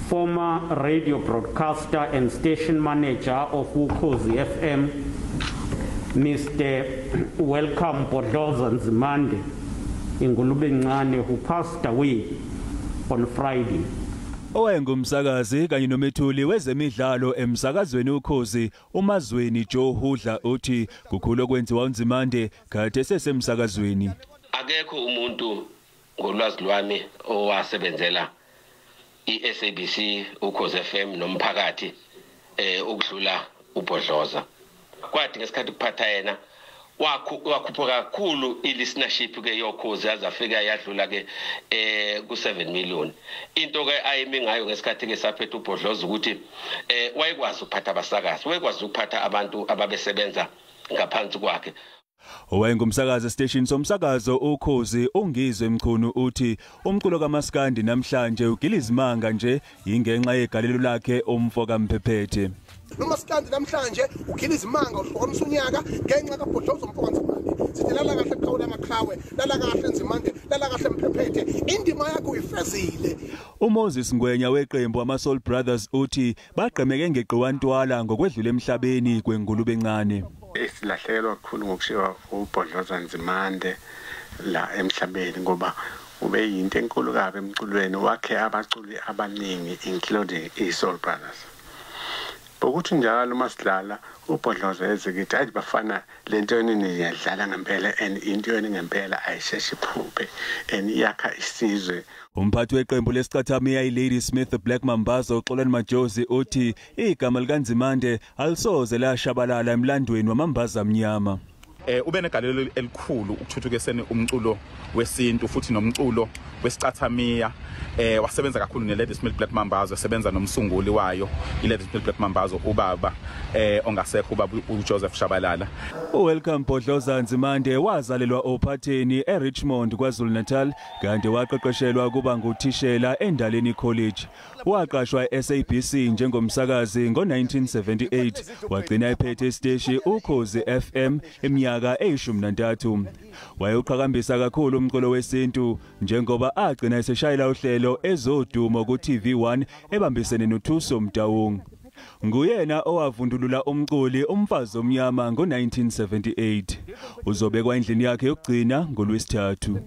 former radio broadcaster and station manager of Ukhozi FM, Mr. Welcome Bhodloza Nzimande Ingulubencane, who passed away on Friday. Owayengumsakazi kanye nomethuli wezemidlalo emsakazweni Ukhozi uMazweni Joe Hudla uthi kukhulu okwenziwa uNzimande kade esesemsakazweni. Akekho umuntu ngolwazi lwami owasebenzela iSABC, Ukhozi FM nomphakathi ukudlula uBhodloza. Kwathi ngesikhathi kuphatha yena wakhuphuka kakhulu i-listenership ke yoKhozi, yazafika yadlula ke ku 7 million. Into ke ayimi ngayo ngesikhathi ke saphethe uBhodloza ukuthi wayekwazi ukuphatha abasakazi, wayekwazi ukuphatha abantu ababesebenza ngaphansi kwakhe. Owayengumsakazi esiteshini somsakazo Ukhozi uNgizwe Mchunu uthi umculo kaMaskandi namhlanje ugilizimanga nje ingenxa yegalelo lakhe umfo kaMphephethe. Nomaskandi namhlanje ugilizimanga uhlukanisa unyaka ngenxa kaBhodloza umfo kaNzimande. Sithi lala kahle qhawe lamaqhawe, lala kahle Nzimande, lala kahle Mphephethe, indima yakho uyifezile. uMoses Ngwenya weqembu ama-Soul Brothers uthi bagqemeke ngeqiwantwala ngokwedlula emhlabeni kwengulube encane. Esilahlekelwa kakhulu ngokushiwa uBhodloza Nzimande la emhlabeni, ngoba ube yinto enkulu kabi emculweni wakhe, abaculi abaningi including i-Soul Brothers. Bokuthi njalo uma sidlala uBhodloza ezikithi, "Ayi bafana, lento yeni niyadlala ngempela and into yeni ngempela ayisheshe iphuphe and iyakha isizwe." Umphathi weqembu lesicathamiya iLadysmith Black Mambazo uXolani Majozi uthi igama likaNzimande alisoze lashabalala emlandweni wamambaza amnyama. Ube negalelo elikhulu ukuthuthukiseni umculo wesintu futhi nomculo wesicathamiya. Wasebenza kakhulu neLadysmith Black Mambazo, esebenza nomsunguli wayo iLadysmith Black Mambazo, ubaba ongasekho, ubaba uJoseph Shabalala. UWelcome Bhodloza Nzimande wazalelwa Ophatheni eRichmond, KwaZulu Natal, kanti waqeqeshelwa ukuba nguthishela eNdaleni College. Waqashwa eSABC njengomsakazi ngo-1978, wagcina ephethe isiteshi Ukhozi FM iminyaka eyi-13. Wayewuqhakambisa kakhulu umculo wesintu njengoba agcina eseshayela uhlelo Ezodumo ku-TV1 ebambisene noThuso Mtaung. Nguyena owavundulula umculi Umfazi Omnyama ngo-1978. Uzobekwa endlini yakhe yokugcina ngoLwesithathu.